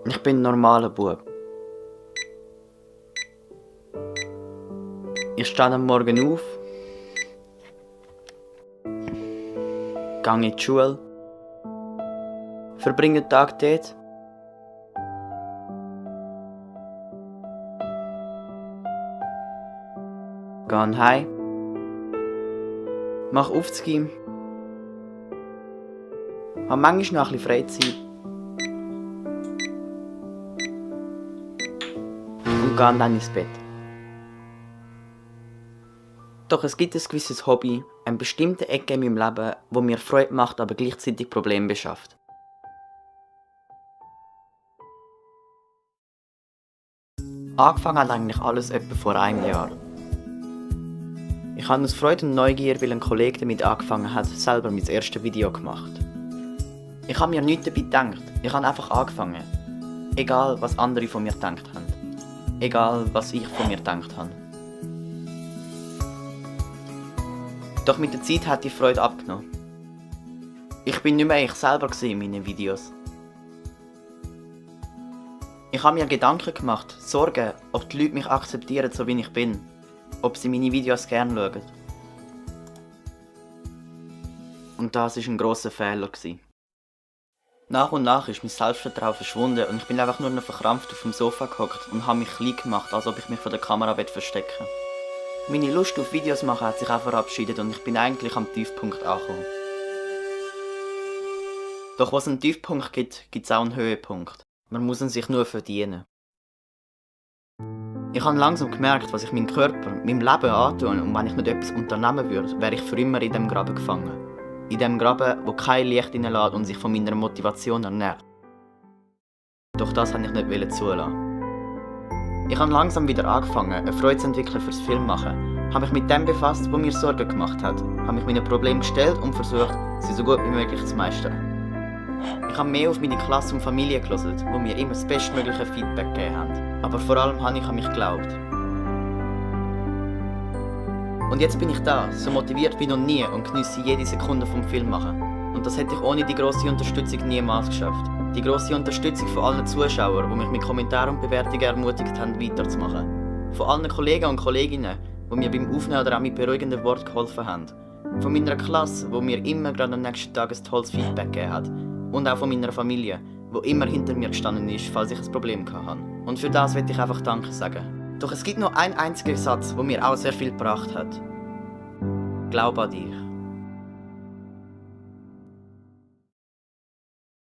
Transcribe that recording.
Ich bin ein normaler Bub. Ich stehe am Morgen auf, gehe in die Schule, verbringe den Tag dort, gehe heim, mache Aufzugehen, habe manchmal noch ein bisschen Freizeit und gehe dann ins Bett. Doch es gibt ein gewisses Hobby, eine bestimmte Ecke in meinem Leben, wo mir Freude macht, aber gleichzeitig Probleme beschafft. Angefangen hat eigentlich alles etwa vor einem Jahr. Ich habe aus Freude und Neugier, weil ein Kollege damit angefangen hat, selber mein erstes Video gemacht. Ich habe mir nichts dabei gedacht, ich habe einfach angefangen. Egal, was andere von mir gedacht haben. Egal, was ich von mir gedacht habe. Doch mit der Zeit hat die Freude abgenommen. Ich bin nicht mehr ich selber in meinen Videos. Ich habe mir Gedanken gemacht, Sorgen, ob die Leute mich akzeptieren, so wie ich bin. Ob sie meine Videos gerne schauen. Und das war ein grosser Fehler. Nach und nach ist mein Selbstvertrauen verschwunden und ich bin einfach nur noch verkrampft auf dem Sofa gehockt und habe mich klein gemacht, als ob ich mich vor der Kamera verstecken will. Meine Lust auf Videos machen hat sich auch verabschiedet und ich bin eigentlich am Tiefpunkt angekommen. Doch was einen Tiefpunkt gibt, gibt es auch einen Höhepunkt. Man muss ihn sich nur verdienen. Ich habe langsam gemerkt, was ich meinem Körper, meinem Leben antue und wenn ich nicht etwas unternehmen würde, wäre ich für immer in diesem Graben gefangen. In diesem Graben, wo kein Licht hineinlässt und sich von meiner Motivation ernährt. Doch das wollte ich nicht zulassen. Ich habe langsam wieder angefangen, eine Freude zu entwickeln fürs Filmmachen, habe mich mit dem befasst, was mir Sorgen gemacht hat, habe mich meinen Problemen gestellt und versucht, sie so gut wie möglich zu meistern. Ich habe mehr auf meine Klasse und Familie gehört, die mir immer das bestmögliche Feedback gegeben haben. Aber vor allem habe ich an mich geglaubt. Und jetzt bin ich da, so motiviert wie noch nie und geniesse jede Sekunde vom Filmmachen. Und das hätte ich ohne die grosse Unterstützung niemals geschafft. Die grosse Unterstützung von allen Zuschauern, die mich mit Kommentaren und Bewertungen ermutigt haben, weiterzumachen. Von allen Kollegen und Kolleginnen, die mir beim Aufnehmen oder auch mit beruhigenden Worten geholfen haben. Von meiner Klasse, die mir immer gerade am nächsten Tag ein tolles Feedback gegeben hat. Und auch von meiner Familie, die immer hinter mir gestanden ist, falls ich ein Problem hatte. Und für das möchte ich einfach Danke sagen. Doch es gibt nur einen einzigen Satz, der mir auch sehr viel gebracht hat. Glaub an dich.